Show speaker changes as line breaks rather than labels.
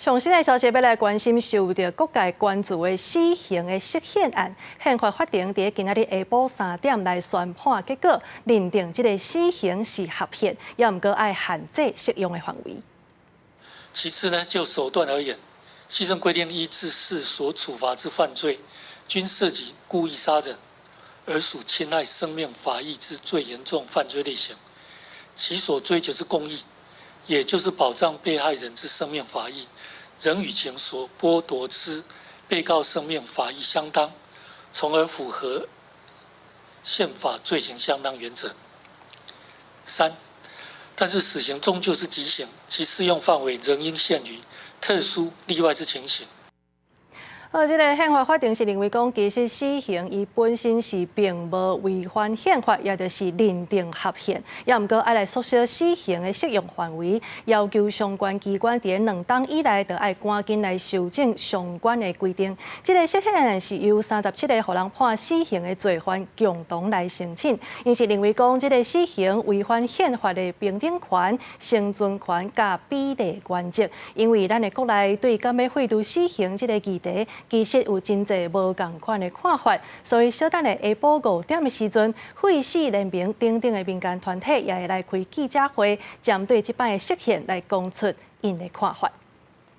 上新的消息欲來關心受著各界關注的死刑的釋憲案，憲法法庭佇今仔日下晡3點來宣判結果，認定這个死刑是合憲，也毋過愛限制適用的範圍。
其次呢，就手段而言，修正規定1至4所處罰之犯罪，均涉及故意殺人，而屬侵害生命法益之最嚴重犯罪類型，其所追求之公益，也就是保障被害人之生命法益，仍與前所剝奪之被告生命法益相當，從而符合憲法罪刑相當原則。三，但是死刑終究是極刑，其適用範圍仍應限於特殊例外之情形。
好，這个憲法法庭是認為講，其實死刑伊本身是並無違反憲法，也就是認定合憲，也毋過愛來縮小死刑的適用範圍，要求相關機關佇2冬以內，就愛趕緊來修正相關的規定。這个釋憲案是由37個予人判死刑的罪犯共同來申請，𪜶是認為講，這个死刑違反憲法的平等權、生存權佮比例原則，因為咱的國內對敢欲廢除死刑這个議題，其實有真濟無仝款的看法，所以小等下下晡5點的時陣，廢死聯盟等等的民間團體也會來開記者會，針對這擺的釋憲來講出𪜶的看法。